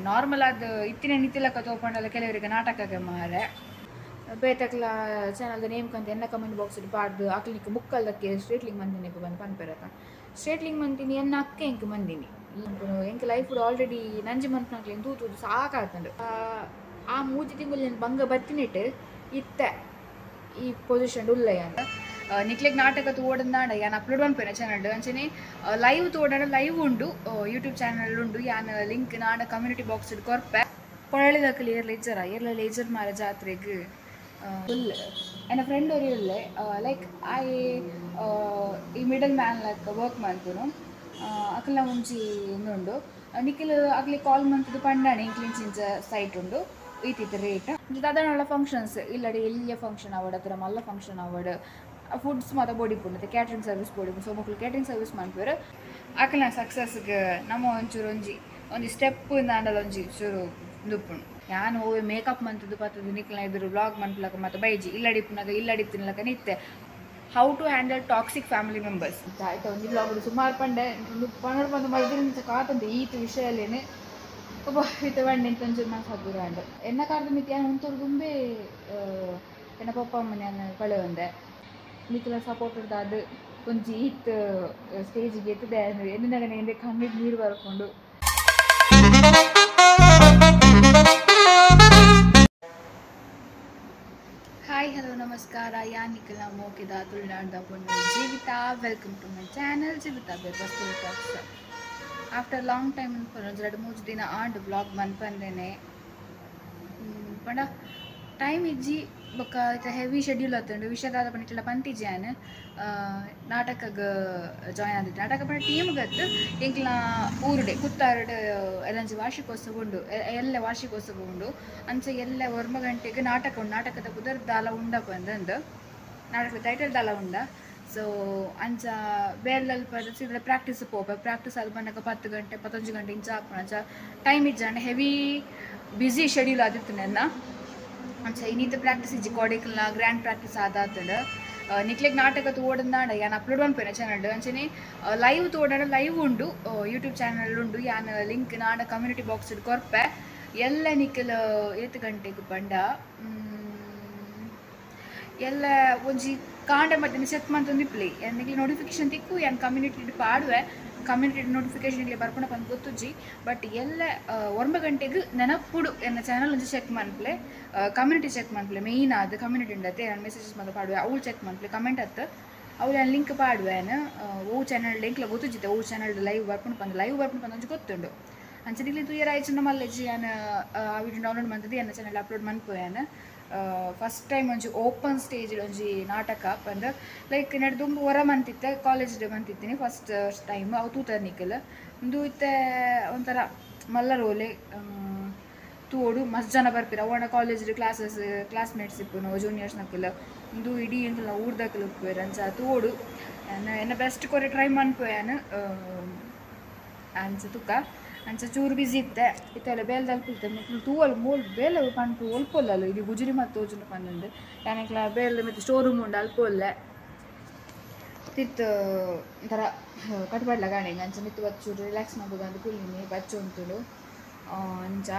Normal ಆದ್ ಇತ್ತಿನ ನಿತಿಲಕ ತೋಪಂಡಲ ಕೆಲವರಿಗೆ ನಾಟಕಕ್ಕೆ ಮಾರೆ ಬೇತಕ್ಲ ಚಾನಲ್ದ ನೇಮ್ ಕಂತ ಎನ್ನ ಕಮೆಂಟ್ ಬಾಕ್ಸ್ ಪಾಡ್ದು ಅಕ್ಲಿನಿಕ್ ಬುಕ್ಕಲ್ದಕ್ಕೆ ಸ್ಟ್ರೇಟ್ಲಿಂಗ್ ಮಂದಿನಿ ಬಂದು ಪನ್ಪೆರತ ಸ್ಟ್ರೇಟ್ಲಿಂಗ್ ಮಂತಿನಿ ಎನ್ನ ಅಕ್ಕೆ ಎಂಕ್ ಮಂದಿನಿ ಎಂಕ್ ಲೈಫ್ ಆಲ್ರೆಡಿ ನಂಜಿ ಮನ್ಪನಾಕ್ಲೆ ತೂ ತೂದು ಸಾಕಾತಂಡು ಆ ಮೂಜಿ ತಿಂಗಳು నేను ಬಂಗ ಬತ್ತಿನಿಟ್ಟು ಇತ್ತೆ ಈ ಪೊಸಿಷನ್ ಉಲ್ಲಯ್ಯ ಅಂತ ನಿಕ್ಲೆಗ್ ನಾಟಕ ತೋಡಂದಾಂಡ ಯಾನ್ ಅಪ್ಲೋಡ್ ಮನ್ಪುವೆ ಚಾನಲ್ ಅಂಚನೆ ಲೈವ್ ತೋಡಂಡ ಲೈವ್ ಉಂಡು ಯೂಟ್ಯೂಬ್ ಚಾನಲ್ ಉಂಡು ಯಾನ್ ಲಿಂಕ್ ನಾಡ ಕಮ್ಯುನಿಟಿ ಬಾಕ್ಸ್ ಕೊರ್ಪೆ ಪೊಳಲಿದಕ್ಕಲ್ ಏರ್ಲ ಇಜ್ಜರ ಏರ್ಲ ಲೇಜರ್ ಮಾರ ಜಾತ್ರೆಗ್ ಫುಲ್ ಎನ್ನ ಫ್ರೆಂಡ್ ಒರಿ ಉಲ್ಲೆ ಲೈಕ್ I ಈ ಮಿಡಲ್ ಮ್ಯಾನ್ ಲೈಕ್ ವರ್ಕ್ ಮನ್ಪುನು ಅಕಲ್ನ ಒಂಜಿ ಉಂಡು ನಿಖಿಲ್ ಅಕ್ಲೆ ಕಾಲ್ ಮಂತುದು ಪಂಡಾಣೆ ಇಂಕ್ಲಿಂಚಿಂಚ ಸೈಟ್ ಉಂಡು ಈತಿತ್ತು ರೇಟ್ ದಾದಾನಲ್ಲ ಫಂಕ್ಷನ್ಸ್ ಇಲ್ಲಡೆ ಎಲ್ಲಿಯ ಫಂಕ್ಷನ್ ಅವಡ್ ಅತ್ರ ಮಲ್ಲ ಫಂಕ್ಷನ್ ಅವಡ್ ಫುಡ್ಸ್ ಮಾತ ಬೋಡಿಪುಂಡು ಕ್ಯಾಟ್ರಿಂಗ್ ಸರ್ವಿಸ್ ಬೋಡಿಪುಂಡು ಸೊ ಮಕ್ಕಳು ಕ್ಯಾಟ್ರಿಂಗ್ ಸರ್ವಿಸ್ ಮನ್ಪುವೆರ್ ಅಕಲ್ನ ಸಕ್ಸಸ್ಗೆ ನಮ್ಮ ಒಂಚೂರು ಒಂಜಿ ಒಂಜಿ ಸ್ಟೆಪ್ ಇಂದಾಂಡಲ ಒಂಜಿ ಚೂರು ದುಪ್ಪುಂಡು ಯಾನ್ ಓವೆ ಮೇಕಪ್ ಮಂತುದು ಪತ್ತದು ನಿಕ್ಲ್ನ ಎದುರು ವ್ಲಾಗ್ ಮನ್ಪುಲಕ ಮಾತ baiji ಇಲ್ಲಡಿಪ್ಪುನಗ ಇಲ್ಲಡಿತ್ತಿನಲಕ ನಿತ್ತೆ how to handle toxic family members ಆಯ್ತು ಒಂಜಿ ವ್ಲಾಗ್ ಸುಮಾರು ಪಂಡೆ ಪಂಡ ಪಂದು ಮಲ್ದಿನ ಕಾತಂತೆ ಈತ ವಿಷಯಲೇನೆ ಒಬ್ಬ ಈತ ಬಂಡೆ ಇಂತ ಒಂಚೂರು ಮನಸ್ಸು ಹಗುರ ಎನ್ನ ಕಾರದ ಮಿತಿ ಯಾನ್ ಉಂತೂರು ಗುಂಬೆ ಎನ್ನ ಪಪ್ಪ ಅಮ್ಮನ ಯಾನ್ ಕಳೆ ಒಂದೆ ನಿಕ್ಲ ಸಪೋರ್ಟ್ ಅದು ಒಂಜಿ ಈತ್ ಸ್ಟೇಜಿಗೆ ಎತ್ತದೆ ಎನ್ನಗನೆ ಎಂದೆ ಕಣ್ಣಿಗೆ ನೀರು ಬರ್ಕೊಂಡು ಹಾಯ್ ಹಲೋ ನಮಸ್ಕಾರ ಯಾನ್ ನಿಖಿಲ ಮೋಕಿದ ತುಳುನಾಡ್ದ ಪೊಣ್ಣು Jeevitha welcome to my channel Jeevitha Berbastu talks after long time ಒಂಜಿ ರಡ್ಡ್ ಮೂಜಿ ದಿನ ಆಂಡ್ ವ್ಲಾಗ್ ಮನ್ಪಂದೇನೆ ಪಂಡ ಟೈಮ್ ಇಜ್ಜಿ ಬೊಕ್ಕ ಇತ್ತೆ ಹೆವಿ ಶೆಡ್ಯೂಲ್ ಆತುಂಡು ವಿಷಯದಾದ ಪಂಡ ಪಂತಿಜಿ ಯಾನ್ ನಾಟಕಗ್ ಜಾಯ್ನ್ ಆದಿತ್ತೆ ನಾಟಕ ಪಂಡ ಟೀಮ್ ಗತ್ತು ಎಂಕ್ಲ ಊರುಡೆ ಕುತ್ತಾರುಡು ಎಲ್ಲಂಜಿ ವಾರ್ಷಿಕೋತ್ಸವ ಉಂಡು ಎಲ್ಲ ವಾರ್ಷಿಕೋತ್ಸವ ಉಂಡು ಅಂಚ ಎಲ್ಲ ಒರ್ಮ ಗಂಟೆಗೆ ನಾಟಕ ಉಂಡು ನಾಟಕದ ಪುದರ್ ದಾಲ ಉಂಡ ಪಂದಂದು ನಾಟಕದ ಟೈಟಲ್ ದಾಲ ಉಂಡ ಸೊ ಅಂಚ ಬೇರ್ಲಲ್ಪ ಸೀದಾ ಪ್ರಾಕ್ಟೀಸ್ ಪೋಪ ಪ್ರಾಕ್ಟೀಸ್ ಆದ್ ಬನ್ನಗ 10 ಗಂಟೆ 11 ಗಂಟೆ ಇಂಚ ಆಪುಂಡು ಅಂಚ ಟೈಮ್ ಇಜ್ಜಾಂಡ ಹೆವಿ ಬ್ಯುಸಿ ಶೆಡ್ಯೂಲ್ ಆದಿತ್ತು ನೆನ್ನ ಅಂಚ ಇನ್ನಿತ ಪ್ರಾಕ್ಟೀಸ್ ಇಜ್ಜಿ ಕೋಡೆಕಲ್ನ ಗ್ರ್ಯಾಂಡ್ ಪ್ರಾಕ್ಟೀಸ್ ಆದಾತಂಡು ನಿಕ್ಲೆಗ್ ನಾಟಕ ತೋಡಂದಾಂಡ ಯಾನ್ ಅಪ್ಲೋಡ್ ಮನ್ಪುವೆ ಚಾನಲ್ ಅಂಚನೆ ಲೈವ್ ತೋಡಂಡ ಲೈವ್ ಉಂಡು ಯೂಟ್ಯೂಬ್ ಚಾನಲ್ ಉಂಡು ಯಾನ್ ಲಿಂಕ್ ನಾಡ ಕಮ್ಯುನಿಟಿ ಬಾಕ್ಸ್ ಕೊರ್ಪೆ ಎಲ್ಲ ನಿಖಲ್ ಏತ್ ಗಂಟೆಗ್ ಪಂಡ ಎಲ್ಲ ಒಂಜಿ ಕಾಂಡ ಮಧ್ಯಾಹ್ನ ಚೆಕ್ ಮಂತೊಂದು ಇಪ್ಪುಲೆ ಯಾನ್ ನಿಕ್ಲೆ ನೋಟಿಫಿಕೇಶನ್ ತಿಕ್ಕು ಯಾನ್ ಕಮ್ಯುನಿಟಿ ಪಾಡುವೆ ಕಮ್ಯುನಿಟಿ ನೋಟಿಫಿಕೇಶನ್ ಇಲ್ಲೇ ಬರ್ಪುಂಡ ಪಂದ್ ಗೊತ್ತುಜ್ಜಿ ಬಟ್ ಎಲ್ಲ 9 ಗಂಟೆಗ್ ನೆನಪುಡು ಎನ್ನ ಚಾನಲ್ ಒಂಜಿ ಚೆಕ್ ಮನ್ಪುಲೆ ಕಮ್ಯುನಿಟಿ ಚೆಕ್ ಮನ್ಪುಲೆ ಮೇಯ್ನ್ ಆದ್ ಕಮ್ಯುನಿಟಿ ಉಂಡತೆ ಯಾನ್ ಮೆಸೇಜಸ್ ಮಾತ ಪಾಡುವೆ ಅವ್ಲು ಚೆಕ್ ಮನ್ಪುಲೆ ಕಮೆಂಟ್ ಅತ್ ಅವ್ಲು ಯಾನ್ ಲಿಂಕ್ ಪಾಡುವೆ ಯಾನ್ ಓ ಚಾನಲ್ ಲಿಂಕ್ಲ ಗೊತ್ತುಜ್ಜಿತೆ ಓ ಚಾನಲ್ ಲೈವ್ ಬರ್ಪುಂಡು ಪಂದ್ ಲೈವ್ ಬರ್ಪುಂಡು ಪಂದ್ ಒಂಜಿ ಗೊತ್ತುಂಡು ಅಂಚ ನಿಕ್ಲೆ ತೂಯೆರೆ ಆಯ್ಚಿಂಡ ಮಲ್ಲೆಜ್ಜಿ ಯಾನ್ ಆ ವಿಡಿಯೋ ಡೌನ್ಲೋಡ್ ಮಂತುದು ಎನ್ನ ಚಾನಲ್ ಅಪ್ಲೋಡ್ ಮನ್ಪುವೆ ಯಾನ್ ಫಸ್ಟ್ ಟೈಮ್ ಒಂಜಿ ಓಪನ್ ಸ್ಟೇಜ್ ಒಂಜಿ ನಾಟಕ ಪಂದ್ ಲೈಕ್ ನೆಡ್ ದುಂಬು ಹೊರ ಮಂತಿತ್ತೆ ಕಾಲೇಜ್ ಮಂತಿತ್ತೀನಿ ಫಸ್ಟ್ ಟೈಮ್ ಅವು ತೂತರ್ ನಿಖಲ್ ಉಂದು ಇತ್ತೆ ಒಂಥರ ಮಲ್ಲ ರೋಲೆ ತೂವೊಡು ಮಸ್ತ್ ಜನ ಬರ್ಪಿರ ಅವನ ಕಾಲೇಜ್ ಕ್ಲಾಸಸ್ ಕ್ಲಾಸ್ಮೇಟ್ಸ್ ಇಪ್ಪುನು ಜೂನಿಯರ್ಸ್ ನಕುಲ್ ಉಂದು ಇಡೀ ಎಂಕಲ್ನ ಊರ್ದಕುಲು ಉಪ್ಪುವೆರ್ ಅಂಚ ತೂವೊಡು ಎನ್ನ ಬೆಸ್ಟ್ ಕೊರೆ ಟ್ರೈ ಮನ್ಪುವೆ ಯಾನ್ ಅಂಚ ತುಕ ಅಂಚ ಚೂರು ಬಿಸಿ ಇತ್ತೆ ಇತ್ತೆಲ್ಲ ಬೇಲ್ದಲ್ಪ ಇತ್ತೆ ಮೊಕ್ಲು ತೂವಲ್ ಮೋಲ್ ಬೇಲೆ ಪನ್ಪು ಒಲ್ಪೊಲ್ಲಲು ಇಡೀ ಗುಜರಿ ಮತ್ತು ತೋಜುಂಡು ಪಂದಂದು ಯಾನ್ ಎಂಕ್ಲ ಬೇಲ್ದ ಮಿತ್ತ್ ಸ್ಟೋರ್ ರೂಮ್ ಉಂಡು ಅಲ್ಪ ಉಲ್ಲೆ ತಿರ್ತ್ ಒಂಥರ ಕಟ್ಪಾಡ್ಲ ಗಾಣೆ ಅಂಚ ಮಿತ್ತ್ ಬತ್ತ್ ಚೂರು ರಿಲ್ಯಾಕ್ಸ್ ಮಲ್ಪುಗ ಅಂದ್ ಕುಲ್ಲಿನಿ ಬಚ್ಚ ಉಂತುಂಡು ಅಂಚ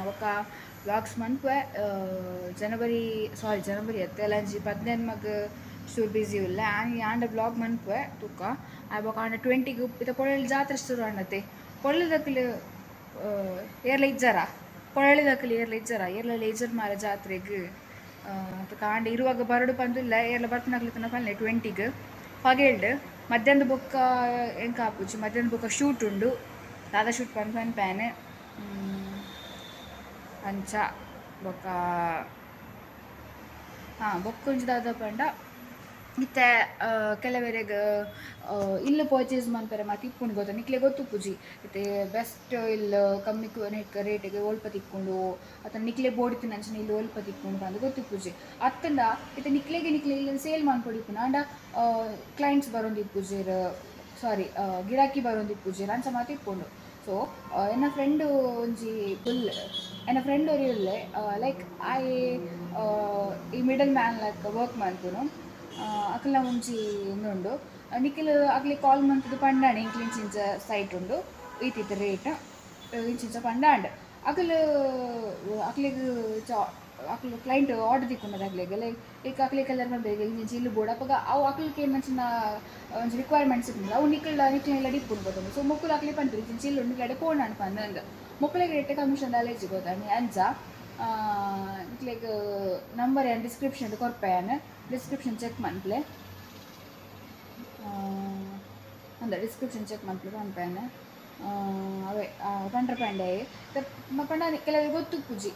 ಬೊಕ್ಕ ವ್ಲಾಗ್ಸ್ ಮನ್ಪುವೆ ಜನವರಿ ಸಾರಿ ಜನವರಿ ಅತ್ತೆ ಎಲ್ಲಂಜಿ 15 ಮಗ್ ಚೂರು ಬಿಸಿ ಉಲ್ಲೆ ಆನಿ ಆಂಡ ವ್ಲಾಗ್ ಮನ್ಪುವೆ ತುಕ್ಕ ಆಯ್ ಬೊಕ್ಕ ಆಂಡ 20 ಇತ್ತೆ ಪೊಳಲಿ ಜಾತ್ರೆ ಶುರು ಆಂಡತೆ ಪೊಳಲಿದಕುಲು ಏರ್ಲ ಇಜ್ಜರ ಪೊಳಲಿದಕುಲು ಏರ್ಲ ಇಜ್ಜರ ಏರ್ಲ ಲೇಜರ್ ಮಾರ ಜಾತ್ರೆಗ್ ಕಾಂಡ ಇರುವಾಗ ಬರಡು ಪಂದುಲ್ಲ ಏರ್ಲ ಬರ್ಪುನಕ್ಲು ಪನ್ಲೆ 20 ಪಗೆಲ್ಡ್ ಮಧ್ಯಾಹ್ನದ ಬೊಕ್ಕ ಎಂಕ್ ಆಪುಜಿ ಮಧ್ಯಾಹ್ನದ ಬೊಕ್ಕ ಶೂಟ್ ಉಂಡು ದಾದ ಶೂಟ್ ಪನ್ ಪನ್ಪೇನೆ ಅಂಚ ಬೊಕ್ಕ ಹಾಂ ಬೊಕ್ಕ ಒಂಜಿ ದಾದ ಪಂಡ ಇತ್ತೆ ಕೆಲವೆರೆಗ್ ಇಲ್ಲ್ ಪರ್ಚೇಸ್ ಮನ್ಪೆರೆ ಮಾತ ಇಪ್ಪುಂಡು ಗೊತ್ತ ನಿಕ್ಲೆ ಗೊತ್ತುಪ್ಪುಜಿ ಇತ್ತೆ ಬೆಸ್ಟ್ ಇಲ್ಲ್ ಕಮ್ಮಿ ರೇಟಿಗೆ ಒಲ್ಪ ತಿಕ್ಕುಂಡು ಅತ್ತ ನಿಕ್ಲೆ ಬೋಡಿತ್ತಿನಂಚಿನ ಇಲ್ಲ್ ಒಲ್ಪ ತಿಕ್ಕುಂಡು ಪಂದ್ ಗೊತ್ತಿಪ್ಪುಜಿ ಅತ್ತಂಡ ಇತ್ತೆ ನಿಕ್ಲೆಗೆ ನಿಕ್ಲೆ ಇಲ್ಲ್ ಸೇಲ್ ಮನ್ಪೊಡಿಪ್ಪುಂಡು ಆಂಡ ಕ್ಲೈಂಟ್ಸ್ ಬರೊಂದಿಪ್ಪುಜೆರ್ ಸಾರಿ ಗಿರಾಕಿ ಬರೊಂದಿಪ್ಪುಜೆರ್ ಅಂಚ ಮಾತ ಇಪ್ಪುಂಡು ಸೊ ಎನ್ನ ಫ್ರೆಂಡ್ ಒಂಜಿ ಫುಲ್ ಎನ್ನ ಫ್ರೆಂಡ್ ಒರಿ ಉಲ್ಲೆ ಲೈಕ್ I ಈ ಮಿಡಲ್ ಮ್ಯಾನ್ ಲೈಕ್ ವರ್ಕ್ ಮನ್ಪುನು ಅಕಲ್ನ ಒಂಜಿ ಉಂಡು ನಿಖಿಲ್ ಅಕ್ಲೆ ಕಾಲ್ ಮಂತುದು ಪಂಡಾಣೆ ಇಂಕ್ಲಿಂಚಿಂಚ ಸೈಟ್ ಉಂಡು ಈತಿತ್ತು ರೇಟ್ ಇಂಚಿಂಚ ಪಂಡಾಂಡ್ ಅಕುಲು ಅಕ್ಲೆಗ್ ಅಕ್ಲು ಕ್ಲೈಂಟ್ ಆರ್ಡರ್ ತಿಕ್ಕೊಂಡದ ಅಕ್ಲೆಗ್ ಲೈಕ್ ಈಗ ಅಕ್ಲೆ ಕಲರ್ ಪನ್ಪೆರ್ ಇಂಚಿಂಚ ಇಲ್ಲು ಬೋಡು ಅಪಗ ಅವು ಅಕ್ಲೆಗ್ ಏನಂಚಿನ ಒಂಜಿ ರಿಕ್ವೈರ್ಮೆಂಟ್ಸ್ ಇಪ್ಪುಂಡು ಅವು ನಿಕ್ಲ ನಿಕ್ಲೆನ ಇಪ್ಪುಂಡು ಗೊತ್ತುಂಡು. ಸೊ ಮೊಕ್ಕುಲು ಅಕ್ಲೆ ಪನ್ಪೆರ್ ಇಂಚಿಂಚ ಇಲ್ಲು ನಿಕ್ಲೆ ಪೋಂಡು ಪಂದ್ ಮೊಕ್ಕುಲೆಗ್ ರೇಟ್ ಕಮಿಷನ್ ದಾಲ ಇಜ್ಜಿ ಗೊತ್ತಾಂಡ್ ಅಂಚ ನಿಕ್ಲೆಗ್ ನಂಬರ್ ಯಾನ್ ಡಿಸ್ಕ್ರಿಪ್ಷನ್ ಕೊರ್ಪೆ ಯಾನ್ ಡಿಸ್ಕ್ರಿಪ್ಷನ್ ಚೆಕ್ ಮನ್ಪ್ಲೆ ಅಂದ ಡಿಸ್ಕ್ರಿಪ್ಷನ್ ಚೆಕ್ ಮನ್ಪ್ಲೆ ಪನ್ಪೆ ಯಾನ್ ಅವೇ ಪಂಡ್ರೆ ಪಂಡೆ ಪಂಡ ಕೆಲವರಿಗೆ ಗೊತ್ತುಪ್ಪುಜಿ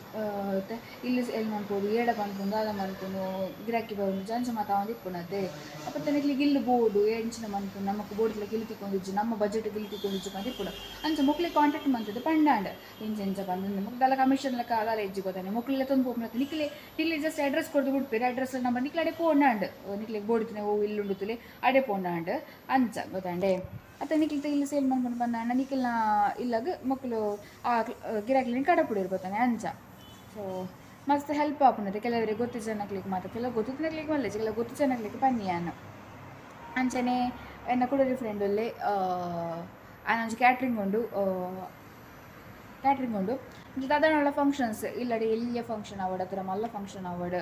ಇಲ್ಲಿ ಎಲ್ಲಿ ಮನ್ಪೊಡು ಏಡ ಪನ್ಪುಂಡು ದಾದ ಮನ್ಪುನು ಗಿರಾಕಿ ಬರುಂಡು ಜಂಚ ಮಾತ ಅವೊಂದು ಇಪ್ಪುನತೆ ಅಪತ ನಿಕ್ಲೆಗ್ ಇಲ್ಲು ಬೋಡು ಎಂಚಿನ ಮನ್ಪುನು ನಮಕ್ ಬೋಡುಲಕ ಇಲ್ಲು ತಿಕ್ಕೊಂದಿಜ್ಜಿ ನಮ್ಮ ಬಜೆಟ್ ಇಲ್ಲು ತಿಕ್ಕೊಂದಿಜ್ಜಿ ಪಂದ್ ಇಪ್ಪುಂಡು ಅಂಚ ಮೊಕ್ಲೆಗ್ ಕಾಂಟ್ಯಾಕ್ಟ್ ಮಂತುದು ಪಂಡಾಂಡ್ ಇಂಚ ಇಂಚ ಪಂದ್ ಮೊಕ್ ದಾಲ ಕಮಿಷನ್ ಲೆಕ್ಕ ದಾಲ ಇಜ್ಜಿ ಗೊತ್ತಾನೆ ಮೊಕ್ಲೆಲ್ಲ ತೊಂದು ಪೋಪುನತೆ ನಿಕ್ಲೆ ನಿಕ್ಲೆ ಜಸ್ಟ್ ಅಡ್ರೆಸ್ ಕೊರ್ದು ಬುಡ್ಪೆರ್ ಅಡ್ರೆಸ್ ನಂಬರ್ ನಿಕ್ಲೆ ಅಡೆ ಪೋಂಡಾಂಡ್ ನಿಕ್ಲೆಗ್ ಬೋಡುತ್ತಿನ ಓ ಇಲ್ಲುಂಡು ತುಲೆ ಅಡೆ ಪೋಂಡಾಂಡ್ ಅಂಚ ಗೊತ್ತಾಂಡೆ. ಅತ್ತ ನಿಕ್ಲ್ ಇಲ್ಲಿ ಸೇಲ್ ಮನ್ಪುಂಡು ಪಂದಾಂಡ ನಿಕ್ಲ್ನ ಇಲ್ಲಗ್ ಮೊಕ್ಲು ಆ ಗಿರಾಕಿಲೆನ್ ಕಡಪುಡೆರ್ ಗೊತ್ತಾನೆ ಅಂಚ. ಸೊ ಮಸ್ತ್ ಹೆಲ್ಪ್ ಆಪುಂಡು ಕೆಲವರಿಗೆ ಗೊತ್ತಿಜ್ಜನಕ್ಲೆಗ್ ಮಾತ ಕೆಲವು ಗೊತ್ತಿತ್ತಿನಕ್ಲೆಗ್ ಮಲ್ಲೆಜಿ ಕೆಲವು ಗೊತ್ತಿಜ್ಜನಕ್ಲೆಗ್ ಪನ್ನಿ ಯಾನ್. ಅಂಚನೆ ಎನ್ನ ಕುಡೊರಿ ಫ್ರೆಂಡ್ ಉಲ್ಲೆ ಆಯನ ಒಂಜಿ ಕ್ಯಾಟ್ರಿಂಗ್ ಉಂಡು ಕ್ಯಾಟ್ರಿಂಗ್ ಉಂಡು ದಾದಾನಲ ಫಂಕ್ಷನ್ಸ್ ಇಲ್ಲಡೆ ಎಲ್ಯ ಫಂಕ್ಷನ್ ಆವಡ್ ಅತ್ತರ ಮಲ್ಲ ಫಂಕ್ಷನ್ ಆವಡ್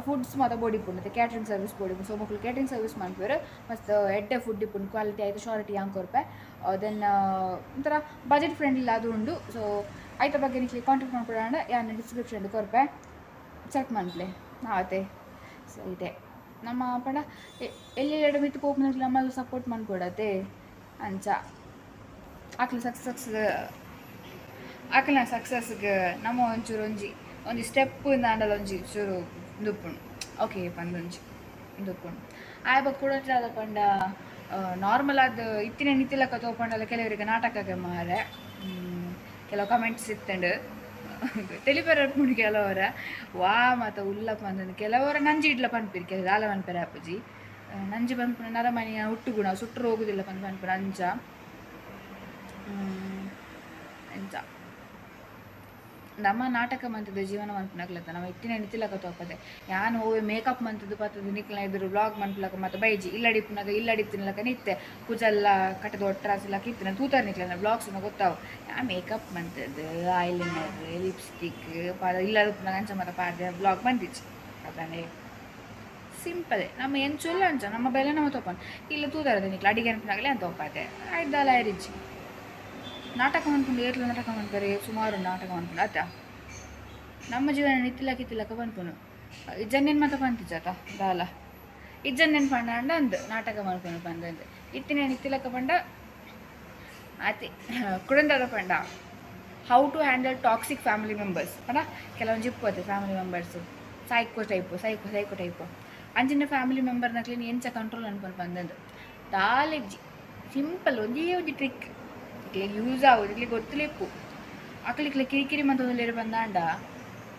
ಫುಡ್ಸ್ ಮಾತ ಬೋಡಿಪ್ಪುಂಡು ಅತ್ತೆ ಕ್ಯಾಟ್ರಿಂಗ್ ಸರ್ವಿಸ್ ಬೋಡಿಪ್ಪುಂಡು. ಸೊ ಮೊಕ್ಲು ಕ್ಯಾಟ್ರಿಂಗ್ ಸರ್ವಿಸ್ ಮನ್ಪುವೆರ್ ಮಸ್ತ್ ಎಡ್ಡೆ ಫುಡ್ ಇಪ್ಪುಂಡು ಕ್ವಾಲಿಟಿ ಆಯ್ತು ಶೋರಿಟಿ ಯಾಂಕ್ ಕೊರ್ಪೆ then ಒಂಥರ ಬಜೆಟ್ ಫ್ರೆಂಡ್ಲಿ ಅದು ಉಂಡು. ಸೊ ಐತ ಬಗ್ಗೆ ನಿಕ್ಲೆ ಕಾಂಟ್ಯಾಕ್ಟ್ ಮನ್ಪೊಡಾಂಡ ಯಾನ್ ಡಿಸ್ಕ್ರಿಪ್ಷನ್ ಕೊರ್ಪೆ ಚೆಕ್ ಮನ್ಪ್ಲೆ ಆತೆ. ಸೊ ಇದೆ ನಮ್ಮ ಪಂಡ ಎಲ್ಲೆಲ್ಲೆಡೆ ಮಿತ್ತ್ ಪೋಪುನಕ್ಲೆ ನಮ್ಮಲ್ಲ ಸಪೋರ್ಟ್ ಮನ್ಪೊಡತೆ ಅಂಚ ಅಕ್ಲೆ ಸಕ್ಸಸ್ ಅಕ್ಲೆನ ಸಕ್ಸಸ್ಗೆ ನಮ್ಮ ಒಂಚೂರು ಒಂಜಿ ಒಂಜಿ ಸ್ಟೆಪ್ ಇಂದಾಂಡಲ ಒಂಜಿ ಚೂರು ಉಂದುಪ್ಪುಂಡು ಓಕೆ ಪಂದೊಂಜಿ ಉಂದುಪ್ಪುಂಡು. ಆಯ್ ಬೊಕ್ಕ ಕುಡೊಂಜಿ ಪಂಡ ನಾರ್ಮಲ್ ಆದ್ ಇತ್ತಿನ ನಿತ್ತಿಲಕ್ಕ ತೋಪಂಡಲ ಕೆಲವರಿಗೆ ನಾಟಕಕ್ಕೆ ಮಾರೆ ಕೆಲವು ಕಮೆಂಟ್ಸ್ ಇತ್ತಂಡು ತೆಲಿಪೆರ ಇಪ್ಪುಂಡು ಕೆಲವರ ವಾ ಮಾತ ಉಲ್ಲಪ್ಪ ಅಂತಂದು ಕೆಲವರ ನಂಜಿ ಇಡ್ಲ ಪನ್ಪಿರ್ ಕೆಲವು ದಾಲ ಪನ್ಪೆರೆ ಅಪ್ಪುಜಿ ನಂಜಿ ಪನ್ಪುನ ನರಮನಿಯ ಹುಟ್ಟುಗುಣ ಸುಟ್ಟರು ಹೋಗುದಿಲ್ಲ ಪಂದ್ ಪನ್ಪುನ ಅಂಚ ಅಂಚ ನಮ್ಮ ನಾಟಕ ಮಂತದ ಜೀವನ ಮನ್ಪುನಕ್ಲತ್ತ ನಮ್ಮ ಇತ್ತಿನ ನಿತ್ತಿಲಕ ತೋಪದೆ ಯಾನ್ ಓವೆ ಮೇಕಪ್ ಮಂತದ್ದು ಪತ್ತದು ನಿಕ್ಲ ಎದುರು ಬ್ಲಾಗ್ ಮನ್ಪುಲಕ ಮತ್ತು ಬೈಜಿ ಇಲ್ಲಡಿಪ್ಪುನಾಗ ಇಲ್ಲಡಿತ್ತಿನಲಕ ನಿತ್ತೆ ಕುಜಲ್ಲ ಕಟ್ಟದ ಒಟ್ಟರಾಸಿಲಕ ಇತ್ತಿನ ತೂತಾರ್ ನಿಕ್ಲನ ಬ್ಲಾಗ್ಸ್ ಗೊತ್ತಾವು ಯಾ ಮೇಕಪ್ ಮಂತದ್ದು ಐಲೈನರ್ ಲಿಪ್ಸ್ಟಿಕ್ ಪಾದ ಇಲ್ಲದಿಪ್ಪುನಾಗ ಅಂಚ ಮಾತ ಪಾಡ್ದೆ ಬ್ಲಾಗ್ ಬಂದಿಚ್ಚಿ ಅದಾನೆ ಸಿಂಪಲ್ ನಮ್ಮ ಎಂಚುಲ್ಲ ಅಂಚ ನಮ್ಮ ಬೆಲೆ ನಮ್ಮ ತೋಪನ್ ಇಲ್ಲ ತೂತಾರದ ನಿಕ್ಲ ಅಡಿಗೆ ಅನ್ಪುನಾಗಲೇ ಅಂತ ತೋಪಾತೆ ಆಯ್ದಲ್ಲ ರಿಜ್ಜಿ ನಾಟಕ ಮನ್ಪುಂಡು ಏರ್ಲ ನಾಟಕ ಮನ್ಪರೆ ಸುಮಾರು ನಾಟಕ ಮನ್ಪುಂಡು ಆತ ನಮ್ಮ ಜೀವನ ನಿತ್ತಿಲಕ ಇತ್ತಿಲಕ ಪನ್ಪುನು ಇಜ್ಜನ್ನೇನು ಮಾತ ಪಂತಿಜಾತ ದಾಲ ಇಜ್ಜನ್ನೇನು ಪಂಡ ಅಂದ್ ನಾಟಕ ಮನ್ಪುನು ಪಂದಂದು ಇತ್ತಿನ ನಿತ್ತಿಲಕ ಪಂಡ ಆತಿ ಕುಡಂದಾದ ಪಂಡ how to handle toxic family members ಪಂಡ ಕೆಲವೊಂದು ಇಪ್ಪತ್ತೆ family members psycho type psycho psycho type ಅಂಚಿನ ಫ್ಯಾಮಿಲಿ ಮೆಂಬರ್ನಕ್ಲಿನ ಎಂಚ ಕಂಟ್ರೋಲ್ ಅನ್ಕೊಂಡು ಪಂದಂದು ದಾಲೆಜ್ಜಿ ಸಿಂಪಲ್ ಒಂದೇ ಒಂಜಿ ಟ್ರಿಕ್ ಇಕ್ಲೆಗ್ ಯೂಸ್ ಆವು ಇಕ್ಲೆಗ್ ಗೊತ್ತುಲೆಪ್ಪು ಅಕ್ಲಿಕ್ಲೆ ಕಿರಿಕಿರಿ ಮಂತೊಂದುಲ್ಲೆರ್ ಬಂದಾಂಡ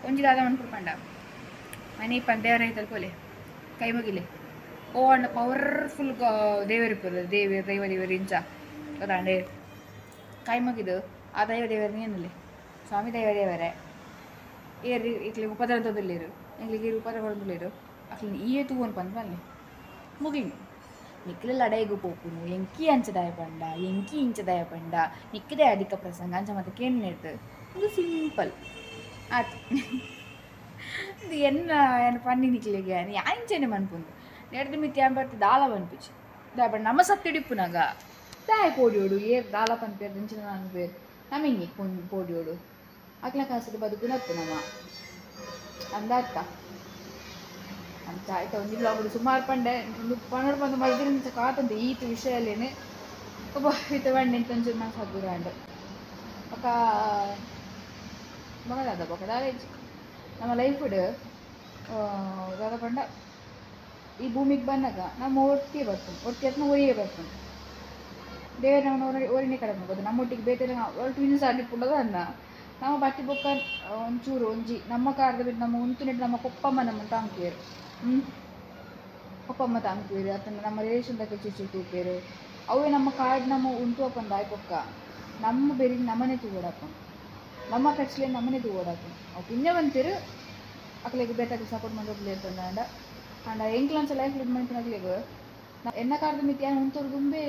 ಒಂಜಿ ದಾದ ಮನ್ಪುಡು ಪಂಡ ಮನೆ ಪಂಡ ದೇವರ ಐತಲ್ ಪೋಲೆ ಕೈ ಮುಗಿಲೆ ಓ ಅಣ್ಣ ಪವರ್ಫುಲ್ ದೇವರು ಇಪ್ಪುಲ್ಲ ದೇವರು ದೈವ ದೇವರು ಇಂಚ ಗೊತ್ತಾಂಡೆ ಕೈ ಮುಗಿದು ಆ ದೈವ ದೇವರು ಏನಲ್ಲಿ ಸ್ವಾಮಿ ದೈವ ದೇವರೇ ಏರ್ ಇಕ್ಲೆಗ್ ಉಪದ್ರ ಅಂತೊಂದುಲ್ಲೆರ್ ಎಂಕ್ಲೆಗ್ ಏರ್ ಉಪದ್ರ ಕೊರೊಂದುಲ್ಲೆರ್ ಅಕ್ಲೆನ್ ಈಯೇ ತೂವೊಂದು ಪಂದ್ ಪನ್ಲೆ ಮುಗಿಂಡು. ನಿಕ್ಲೆ ಲಡಾಯಿಗ್ ಪೋಪುನು ಎಂಕಿ ಅಂಚ ದಾಯ ಪಂಡ ಎಂಕಿ ಇಂಚ ದಾಯ ಪಂಡ ನಿಕ್ಕದೇ ಅಧಿಕ ಪ್ರಸಂಗ ಅಂಚ ಮಾತ ಕೇನ್ನೆರ್ದ್ ಉಂದು ಸಿಂಪಲ್ ಆತ್. ಇದು ಎನ್ನ ಏನ್ ಪನ್ನಿ ನಿಕ್ಲೆಗ್ ಯಾನ್ ಇಂಚನೆ ಮನ್ಪುಂಡು ನೆಡ್ದ್ ಮಿತ್ತ್ ಯಾನ್ ಬತ್ತ್ ದಾಲ ಪನ್ಪುಜಿ ದಾಯೆ ಪಂಡ ನಮ ಸತ್ತಿಡಿಪ್ಪುನಗ ದಾಯೆ ಪೋಡ್ಯೋಡು ಏರ್ ದಾಲ ಪನ್ಪೆರ್ ಇಂಚಿನ ಪನ್ಪೆರ್ ನಮ ಇಂಗಿ ಪೋಡ್ಯೋಡು ಅಕ್ಲ ಕಾಸದ ಬದುಕುನತ್ತು ನಮ ಅಂದಾತ್ತ ಅಂಚ ಆಯ್ತಾ ಒಂಜಿ ಬ್ಲಾಗ್ ಸುಮಾರು ಪಂಡೆ ಒಂದು ಪನ್ನೊಡು ಪಂದ್ ಮಲ್ದಿನ ಕಾತಂತೆ ಈತ್ ವಿಷಯಲೇನೆ ಒಬ್ಬ ಈತ ಬಂಡೆ ಒಂಚೂರು ಮನಸ್ಸು ಹಗುರಾಂಡ್ ಬೊಕ ಬೊಕ ದಾದ ಬೊಕ ದಾಲ ಇಜ್ಜಿ ನಮ್ಮ ಲೈಫ್ಡ್ ದಾದ ಪಂಡ ಈ ಭೂಮಿಗೆ ಬನ್ನಗ ನಮ್ಮ ಒಟ್ಟಿಗೆ ಬರ್ಪುಂಡು ಒಟ್ಟಿಗೆ ಅತ್ನ ಒರಿಯೇ ಬರ್ಪುಂಡು ದೇವೆರ್ ನಮನ್ ಒರಿನೇ ಕಡಪುಂಡು ಗೊತ್ತಾ ನಮ್ಮೊಟ್ಟಿಗೆ ಬೇತೆ ಟ್ವಿನ್ಸ್ ಆದಿಪ್ಪುಂಡದ ಅನ್ನ ನಮ್ಮ ಬತ್ತಿ ಬೊಕ್ಕ ಒಂಚೂರು ಒಂಜಿ ನಮ್ಮ ಕಾರ್ದ ಬಿಟ್ಟು ನಮ್ಮ ಉಂತುನೆಟ್ ನಮ್ಮ ಪೊಪ್ಪಮ್ಮ ನಮ್ಮನ್ ತಾಂಕುವೆರ್ ಪೊಪ್ಪಮ್ಮ ತಾಂಕುವೆರ್ ಅತ್ತಂಡ ನಮ್ಮ ರಿಲೇಷನ್ ದಕುಲು ಚೂರು ಚೂರು ತೂಪೆರ್ ಅವೇ ನಮ್ಮ ಕಾರ್ಡ್ ನಮ್ಮ ಉಂತು ಅಪುಂಡು ಆಯ್ ಬೊಕ್ಕ ನಮ್ಮ ಬೆರಿಗ್ ನಮನೆ ತೂವೊಡಾಪುಂಡು ನಮ್ಮ ಖರ್ಚುಲೆನ್ ನಮನೆ ತೂವೊಡಾಪುಂಡು ಅವು ಪುಣ್ಯವಂತೆರ್ ಅಕ್ಲೆಗ್ ಬೇತೆಕ್ಲು ಸಪೋರ್ಟ್ ಮಲ್ತೊಂದುಲ್ಲೆರ್ ಪಂಡ ಆಂಡ ಎಂಕ್ಲಂಚ ಲೈಫ್ ಲೀಡ್ ಮನ್ಪುನಕ್ಲೆಗ್ ಎನ್ನ ಕಾರ್ದ ಮಿತ್ತ್ ಯಾನ್ ಉಂತೊಡು ದುಂಬೇ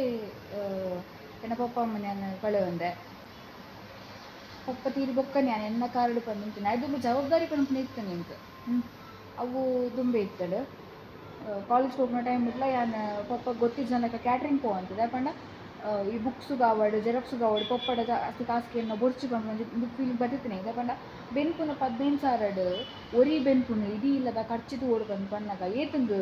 ಎನ್ನ ಪೊಪ್ಪ ಅಮ್ಮನ್ ಯಾನ್ ಕಳೆಯೊಂದೆ. ಪಪ್ಪ ತೀರಿ ಬೊಕ್ಕನೆ ಯಾನ್ ಎನ್ನ ಕಾರುಡು ಪಂದಿಂತಿನ ಐದುಂಬು ಜವಾಬ್ದಾರಿ ಪನ್ಪುನ ಇತ್ತು ಎಂಕ್ ಅವು ದುಂಬೆ ಇತ್ತಡು ಕಾಲೇಜ್ ಪೋಪುನ ಟೈಮ್ ಇట్లా ಯಾನ್ ಪಪ್ಪ ಗೊತ್ತಿಜ್ಜನಕ ಕ್ಯಾಟ್ರಿಂಗ್ ಪೋವಂತಿದೆ ಪಂಡ ಈ ಬುಕ್ಸ್ ಆವಡ್ ಜೆರಾಕ್ಸ್ ಆವಡ್ ಪೊಪ್ಪಡ ಜಾಸ್ತಿ ಕಾಸ್ಗೆ ಬೊರ್ಚಿ ಪನ್ಪುನ ಒಂಜಿ ಫೀಲಿಂಗ್ ಬತ್ತಿತ್ತಿನ ದಾಯೆ ಪಂಡ ಬೆನ್ಪುನ 15 ಸಾವಿರಡ್ ಒರಿ ಬೆನ್ಪುನು ಇಡೀ ಇಲ್ಲದ ಖರ್ಚು ತೂವೊಡು ಪಂದ್ ಪನ್ನಗ ಏತೊಂದು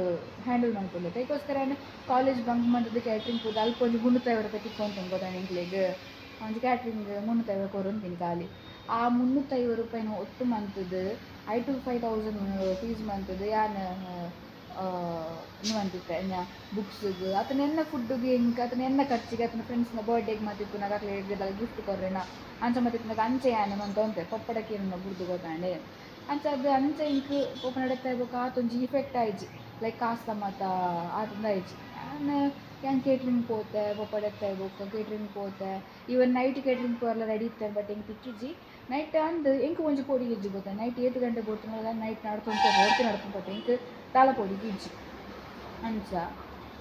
ಹ್ಯಾಂಡಲ್ ಮನ್ಪೊಲಿ ಅದಕ್ಕೋಸ್ಕರ ಯಾನ್ ಕಾಲೇಜ್ ಬಂಕ್ ಮಂತುದು ಕ್ಯಾಟ್ರಿಂಗ್ ಪೋದು ಅಲ್ಪ ಒಂಜಿ 350 ರೂಪಾಯಿ ತಿಕ್ಕೊಂತುಂಡು ಗೊತ್ತಾ ಎಂಕ್ಲೆಗ್ ಒಂಜಿ ಕ್ಯಾಟ್ರಿಂಗ್ 350 ಕೊರೊಂದಿನಿ ಖಾಲಿ ಆ 350 ರೂಪಾಯಿನ ಒಟ್ಟು ಮಂತುದು ಐಟು 5000 ಫೀಸ್ ಮಂತುದು ಯಾನ್ ಮಂತಿತ್ತೆ ಎಂಜ ಬುಕ್ಸ್ಗ್ ಅತನ ಎನ್ನ ಫುಡ್ಡುಗೆ ಎಂಕ್ ಅತನ ಎನ್ನ ಖರ್ಚಿಗೆ ಅತನ ಫ್ರೆಂಡ್ಸ್ನ ಬರ್ಡೇಗೆ ಮಾತಿಪ್ಪುನಗ ಅಕ್ಲೆಗ್ ದಾಲ ಗಿಫ್ಟ್ ಕೊರ್ರೆನ ಅಂಚ ಮಾತಿಪ್ಪುನಗ ಅಂಚ ಯಾನ್ ಮಂತೊಂತೆ ಪಪ್ಪಡ ಕೇನುನ ಬುಡ್ದು ಗೊತ್ತಾಂಡೆ ಅಂಚ ಅದು ಅಂಚ ಎಂಕ್ ಪೋಪ ನಡತೆ ಬೊಕ ಆತೊಂಜಿ ಇಫೆಕ್ಟ್ ಆಯ್ಜಿ ಲೈಕ್ ಕಾಸ್ದ ಮಾತ ಆತಂದ ಆಯ್ಜಿ ಯಾನ್ ಯಾನ್ ಕೇಟ್ರಿಂಗ್ ಪೋತೆ ಪೊಪ್ಪಡೆತ್ತೆ ಬೊಕ ಕೇಟ್ರಿಂಗ್ ಪೋತೆ ಈವನ್ ನೈಟ್ ಕೇಟ್ರಿಂಗ್ ಪೋರ್ಲ ರೆಡಿ ಇತ್ತೆ ಬಟ್ ಎಂಕ್ ತಿಕ್ಕಿಜಿ ನೈಟ್ ಅಂದ್ ಎಂಕ್ ಒಂಜಿ ಪೋಡಿಗೆ ಇಜ್ಜಿ ಗೊತ್ತಾ ನೈಟ್ ಏತ್ ಗಂಟೆ ಪೋತುಂಡಲ ನೈಟ್ ನಡ್ತೊಂದು ಪೋಪೆ ಒರ್ತಿ ನಡ್ತೊಂದು ಪೋಪೆ ಎಂಕ್ ದಾಲ ಪೋಡಿಗೆ ಇಜ್ಜಿ ಅಂಚ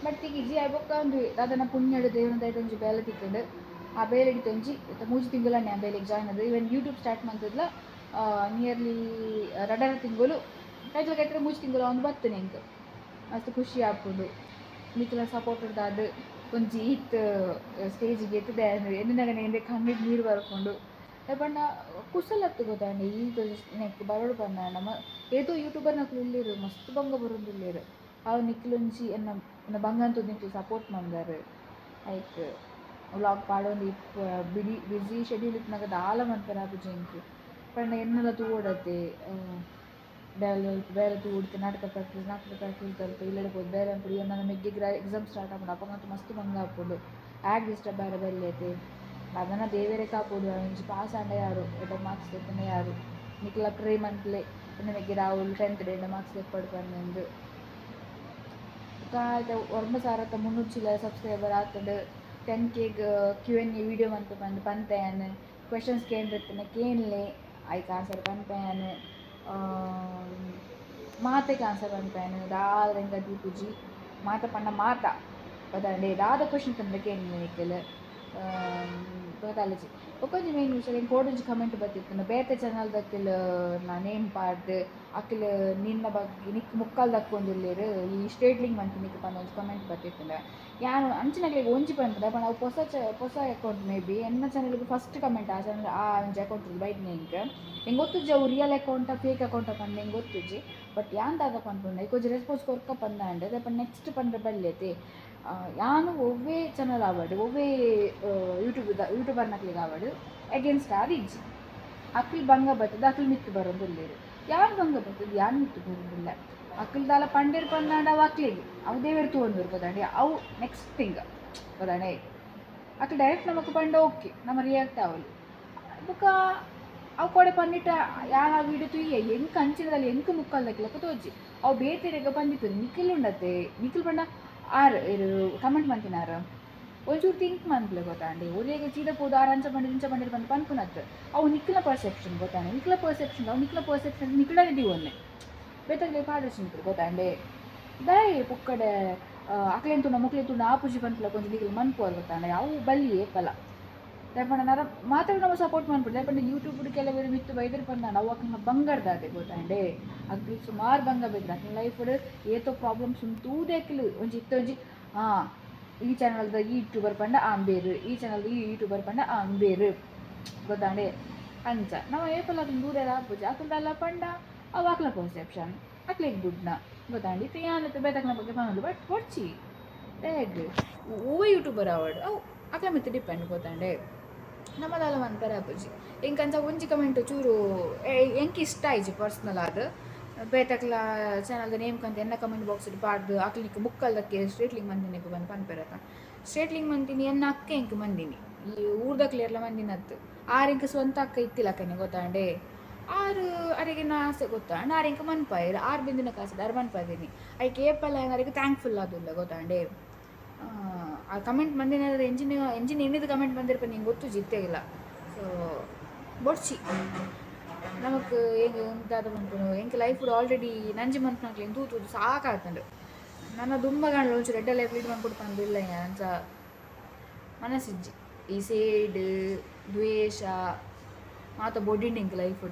ಬಟ್ ತಿಕ್ಕಿಜಿ ಆಯ್ ಬೊಕ್ಕ ಉಂದು ದಾದನ ಪುಣ್ಯಡ್ ದೇವ್ರನ ದಯೆಟ್ ಒಂಜಿ ಬೇಲೆ ತಿಕ್ಕುಂಡು ಆ ಬೇಲೆಡ್ ಒಂಜಿ ಇತ್ತೆ 3 ತಿಂಗುಲಾಂಡ್ ಯಾನ್ ಬೇಲೆಗ್ ಜಾಯ್ನ್ ಆದ್ ಈವನ್ ಯೂಟ್ಯೂಬ್ ಸ್ಟಾರ್ಟ್ ಮಂತುದ್ಲ ನಿಯರ್ಲಿ 2.5 ತಿಂಗಳು ಕೈತಲ್ ಕೈತಲ್ 3 ತಿಂಗಳು ಒಂದು ಬತ್ತನೆ ಎಂಕ್ ಮಸ್ತ್ ಖುಷಿ ಆಪುಂಡು ನಿಕ್ಲೆನ ಸಪೋರ್ಟ್ ದಾದ್ ಒಂಜಿ ಈತ್ ಸ್ಟೇಜಿಗೆ ಎತ್ತುದೆ ಎನ್ನಿನಗನೆ ಎಂದೆ ಕಣ್ಣಿಡ್ ನೀರು ಬರ್ಪುಂಡು ಪಂಡ ಕುಸಲತ್ತು ಗೊತ್ತಾಂಡ ಈತ್ ನೆಕ್ ಬರೊಡು ಪಂಡ ನಮ ಏತೋ ಯೂಟ್ಯೂಬರ್ ನಕುಲು ಉಲ್ಲೆರ್ ಮಸ್ತ್ ಬಂಗ ಬರೊಂದುಲ್ಲೆರ್ ಅವು ನಿಕ್ಲೊಂಜಿ ಎನ್ನ ಎನ್ನ ಬಂಗಂತೂ ನಿಕ್ಲು ಸಪೋರ್ಟ್ ಮಂದಾರ್ ಐಕ್ ವ್ಲಾಗ್ ಪಾಡೊಂದು ಇಪ್ಪ ಬಿಡಿ ಬಿಸಿ ಶೆಡ್ಯೂಲ್ ಇಪ್ಪುನಗ ದಾಲ ಮನ್ಪೆರೆ ಆಪುಜಿ ಎಂಕ್ ಪಂಡ ಎನ್ನಲ ತೂವೊಡತೆ ಬೇಲೆ ಬೇಲೆ ತೂವೊಡು ನಾಟಕ ಪ್ರಾಕ್ಟೀಸ್ ನಾಟಕ ಪ್ರಾಕ್ಟೀಸ್ ತಲ್ಪ ಇಲ್ಲಡೆ ಪೋದು ಬೇಲೆ ಮನ್ಪೊಡು ಎನ್ನ ಮೆಗ್ಗೆಗ್ ಎಕ್ಸಾಮ್ ಸ್ಟಾರ್ಟ್ ಆಪುಂಡು ಅಪಗಂತು ಮಸ್ತ್ ಬಂಗ ಆಪುಂಡು ಆಗ್ ಡಿಸ್ಟರ್ಬ್ ಆಯೆರೆ ಬಲ್ಲೆತೆ ಅದನ್ನ ದೇವೆರೆ ಕಾಪೊಡು ಒಂಜಿ ಪಾಸ್ ಆಂಡ ಯಾರು ಎಡ್ಡೆ ಮಾರ್ಕ್ಸ್ ದೆಪ್ಪುನ ಯಾರು ನಿಕ್ಲ ಪ್ರೇ ಮನ್ಪುಲೆ ಎನ್ನ ಮೆಗ್ಗೆ ರಾಹುಲ್ 10th ಎಡ್ಡೆ ಮಾರ್ಕ್ಸ್ ದೆಪ್ಪೊಡು ಪಂದ್ ಬೊಕ 9,300 ಚಿಲ್ಲರೆ ಸಬ್ಸ್ಕ್ರೈಬರ್ ಆತುಂಡು 10K Q&A video ಮನ್ಪೆ ಪಂದ್ ಪನ್ಪೆ ಯಾನ್ ಕ್ವೆಶನ್ಸ್ ಕೇಂದಿರ್ತನೆ ಕೇನ್ಲೆ ಐಕ್ ಆನ್ಸರ್ ಪನ್ಪೆ ಯಾನ್ ಮಾತೆಗ್ ಆನ್ಸರ್ ಪನ್ಪೆ ಯಾನ್ ದಾಲ ಎಂಕ್ ದೀಪುಜಿ ಮಾತ ಪಂಡ ಮಾತ ಗೊತ್ತಾಂಡೆ ದಾದ ಕ್ವೆಶನ್ ಪಂಡ ಕೇನ್ಲೆ ನಿಕುಲು ಗೊತ್ತಾಲಜಿ ಬೊಕೊಂಜಿ ಮೇನ್ ವಿಷಯ ಎಂಕ್ ಓಡೊಂಜಿ ಕಮೆಂಟ್ ಬತ್ತಿತ್ತುಂಡು ಬೇತೆ ಚಾನಲ್ ದಕ್ಲ್ ನೇಮ್ ಪಾಡ್ದ್ ಅಕ್ಲ್ ನಿನ್ನ ಬಗ್ಗೆ ನಿಕ್ ಮುಕ್ಕಾಲ್ ದಕ್ಕೊಂದುಲ್ಲೆರ್ ಈ ಸ್ಟ್ರೇಟ್ಲಿಂಗ್ ಮಂತ್ ನಿಕ್ ಪಂದ್ ಒಂಜಿ ಕಮೆಂಟ್ ಬತ್ತಿತ್ತುಂಡು ಯಾನ್ ಅಂಚಿನಕ್ಲೆಗ್ ಒಂಜಿ ಪನ್ಪುಂಡ ಪಂಡ ಅವು ಪೊಸ ಪೊಸ ಅಕೌಂಟ್ ಮೇ ಬಿ ಎನ್ನ ಚಾನಲ್ಗ್ ಫಸ್ಟ್ ಕಮೆಂಟ್ ಆ ಚಾನಲ್ ಆ ಒಂಜಿ ಅಕೌಂಟ್ ಬೈದಿನಿ ಎಂಕ್ ಎಂಕ್ ಗೊತ್ತುಜ್ಜಿ ಅವು ರಿಯಲ್ ಅಕೌಂಟ ಫೇಕ್ ಅಕೌಂಟ ಪಂದ್ ಎಂಕ್ ಗೊತ್ತುಜ್ಜಿ ಬಟ್ ಯಾನ್ ದಾದ ಪನ್ಪುಂಡ ಐಕ್ ಒಂಜಿ ರೆಸ್ಪಾನ್ಸ್ ಕೊರ್ಕ ಪಂದಾಂಡ್ ದಾಯೆ ನೆಕ್ಸ್ಟ್ ಪಂಡ್ರೆ ಬಲ್ಲೆತೆ ಯಾನ್ ಒವ್ವೇ ಚಾನಲ್ ಆವಡ್ ಒವ್ವೇ ಯೂಟ್ಯೂಬ್ ಯೂಟ್ಯೂಬರ್ನಕ್ಲೆಗ್ ಆವಡ್ ಅಗೇನ್ಸ್ಟ್ ಆದ್ ಇಜ್ಜಿ ಅಕ್ಲ್ ಬಂಗ ಬತ್ತುದು ಅಕ್ಲ್ ಮಿತ್ತ್ ಬರೊಂದುಲ್ಲೆರ್ ಯಾನ್ ಬಂಗ ಬತ್ತುದು ಯಾನ್ ಮಿತ್ತ್ ಬರೊಂದುಲ್ಲೆ ಅಕ್ಲ್ ದಾಲ ಪಂಡೆರ್ ಪಂದಾಂಡ ಅವು ಅಕ್ಲೆಗ್ ಅವು ದೇವೆರ್ ತೂವೊಂದುಲ್ಲೆರ್ ಗೊತ್ತಾಂಡ ಅವು ನೆಕ್ಸ್ಟ್ ಥಿಂಗ್ ಗೊತ್ತಾಂಡ ಅಕ್ಲ್ ಡೈರೆಕ್ಟ್ ನಮಕ್ ಪಂಡ ಓಕೆ ನಮ ರಿಯಾಕ್ಟ್ ಆವೊಲಿ ಬೊಕ ಅವು ಕೋಡೆ ಪಂಡಿಟ ಯಾನ್ ಆ ವೀಡಿಯೋ ತೂಯೆ ಎಂಕ್ ಅಂಚಿನದಲ್ಲ ಎಂಕ್ ಮುಕ್ಕಾಲ್ದಕ್ಲೆಕ ತೋಜಿ ಅವು ಬೇತೆರೆಗ್ ಪಂದಿತ್ತು ನಿಕುಲು ಉಂಡತೆ ನಿಕುಲು ಪಂಡ ಆರ್ ಕಮೆಂಟ್ ಮಂತಿನಾರ್ ಒಂಚೂರು ಥಿಂಕ್ ಮನ್ಪುಲೆ ಗೊತ್ತಾಂಡೆ ಒರಿಯಗ್ ಸೀದಾ ಪೋದು ಆರ್ ಅಂಚ ಪಂಡೆರ್ ಇಂಚ ಪಂಡೆರ್ ಪಂದ್ ಪನ್ಪುನತ್ ಅವು ನಿಕ್ಲ ಪರ್ಸೆಪ್ಷನ್ ಗೊತ್ತಾಂಡೆ ನಿಕ್ಲ ಪರ್ಸೆಪ್ಷನ್ ಅವು ನಿಕ್ಲ ಪರ್ಸೆಪ್ಷನ್ ನಿಕ್ಲನೆ ದೀವೊನ್ನೆ ಬೇತಕ್ಲೆಗ್ ಪಾಡೊಡ್ಚಿ ನಿಕುಲು ಗೊತ್ತಾಂಡೆ ದಾಯೆ ಪೊಕ್ಕಡೆ ಅಕ್ಲೆನ್ ತೂಂಡ ಮೊಕ್ಲೆನ್ ತೂಂಡ ಆಪುಜಿ ಪನ್ಪುಲಕ ಒಂಜಿ ನಿಕುಲು ಮನ್ಪುವರ್ ಗೊತ್ತಾಂಡೆ ಅವು ಬಲ್ಲಿ ಏಪಲ ದಾಯೆ ಪಂಡ ನರ ಮಾತ್ರ ನಮ ಸಪೋರ್ಟ್ ಮನ್ಪೊಡು ದಾಯೆ ಪಂಡ ಯೂಟ್ಯೂಬ್ ಕೆಲವೆರ್ ಮಿತ್ತ್ ಬೈದೆರ್ ಪಂದಾಂಡ ಅವು ಅಕ್ಲ್ನ ಬಂಗಾರ್ದಾತೆ ಗೊತ್ತಾಂಡೆ ಅಕ್ಲ್ ಸುಮಾರು ಬಂಗ ಬೈದೆರ್ ಅಕ್ಲ್ನ ಲೈಫ್ ಏತೋ ಪ್ರಾಬ್ಲಮ್ಸ್ ತೂದೆ ಅಕ್ಲ್ ಒಂಜಿ ಇತ್ತೆ ಒಂಜಿ ಈ ಚಾನಲ್ದ ಈ ಯೂಟ್ಯೂಬರ್ ಪಂಡ ಆಂಬೇರ್ ಈ ಚಾನಲ್ದ ಈ ಯೂಟ್ಯೂಬರ್ ಪಂಡ ಆಂಬೇರ್ ಗೊತ್ತಾಂಡೆ ಅಂಚ ನಮ ಏಪಲ ಅಕ್ಲ್ನ ದೂರೆರ ಆಪುಜಿ ಅಕ್ಲ್ದಲ್ಲ ಪಂಡ ಅವು ಅಕ್ಲ ಪರ್ಸೆಪ್ಷನ್ ಅಕ್ಲೆಗ್ ಬುಡ್ನ ಗೊತ್ತಾಂಡ್ ಇತ್ತೆ ಯಾನ್ ಇತ್ತೆ ಬೇತಕ್ಲ್ನ ಬಗ್ಗೆ ಪನೊಲಿ ಬಟ್ ಬೊಡ್ಚಿ ದಾಯೆಗ್ ಒವ್ವೆ ಯೂಟ್ಯೂಬರ್ ಆವಡ್ ಅವು ಅಕ್ಲ ಮಿತ್ತ್ ಡಿಪೆಂಡ್ ಗೊತ್ತಾಂಡೆ ನಮ ದಾಲ ಮನ್ಪೆರೆ ಆಪುಜಿ ಎಂಕ್ ಅಂಚ ಒಂಜಿ ಕಮೆಂಟ್ ಚೂರು ಎಂಕ್ ಇಷ್ಟ ಆಯ್ಜಿ ಪರ್ಸನಲ್ ಆದ್ ಬೇತಕ್ಲ ಚಾನಲ್ದ ನೇಮ್ ಕಂತ ಎನ್ನ ಕಮೆಂಟ್ ಬಾಕ್ಸ್ ಪಾಡ್ದ್ ಅಕ್ಲ್ ನಿಕ್ ಮುಕ್ಕಲ್ದಕ್ಕೆ ಸ್ಟ್ರೇಟ್ಲಿಂಗ್ ಮಂತಿನಿ ಪಂದ್ ಪನ್ಪೆರತ ಸ್ಟ್ರೇಟ್ಲಿಂಗ್ ಮಂತಿನಿ ಎನ್ನ ಅಕ್ಕ ಎಂಕ್ ಮಂದಿನಿ ಈ ಊರ್ದಕ್ಲ್ ಏರ್ಲ ಮಂದಿನತ್ ಆರ್ ಎಂಕ್ ಸ್ವಂತ ಅಕ್ಕ ಇತ್ತಿಲಕ್ಕನೆ ಗೊತ್ತಾಂಡೆ ಆರ್ ಅರೆಗ್ ಎನ್ನ ಆಸೆ ಗೊತ್ತಾಂಡ ಆರ್ ಎಂಕ್ ಮನ್ಪಾಯೆರ್ ಆರ್ ಬೆಂದಿನ ಕಾಸದ ಆರ್ ಮನ್ಪಾದಿನಿ ಐಕ್ ಏಪಲ ಯಾನ್ ಅರೆಗ್ ಥ್ಯಾಂಕ್ಫುಲ್ ಆದುಲ್ಲೆ ಗೊತ್ತಾಂಡೆ ಆ ಕಮೆಂಟ್ ಮಂದಿನ ಎಂಜಿನ ಎಂಜಿನ ಎನ್ನಿದ್ ಕಮೆಂಟ್ ಮಂದಿರ್ ಪಂದ್ ಎಂಕ್ ಗೊತ್ತುಜ್ಜಿ ಇತ್ತೆಗ್ಲ ಸೊ ಬೊಡ್ಚಿ ನಮಕ್ ದಾದ ಪನ್ಪುನು ಎಂಕ್ ಲೈಫ್ ಆಲ್ರೆಡಿ ನಂಜಿ ಮನ್ಪುನಕ್ಲೆನ್ ತೂ ತೂದು ಸಾಕಾತುಂಡು ನನ ದುಂಬಗಾಂಡಲ ಒಂಚೂರು ಎಡ್ಡೆ ಲೈಫ್ ಲೀಡ್ ಮನ್ಪೊಡು ಪಂದ್ ಉಲ್ಲ ಯಾನ್ ಅಂಚ ಮನಸ್ಸಿಜ್ಜಿ ಈ ಸೇಡ್ ದ್ವೇಷ ಮಾತ ಬೊಡಿಂಡಿಂಗ್ ಲೈಫ್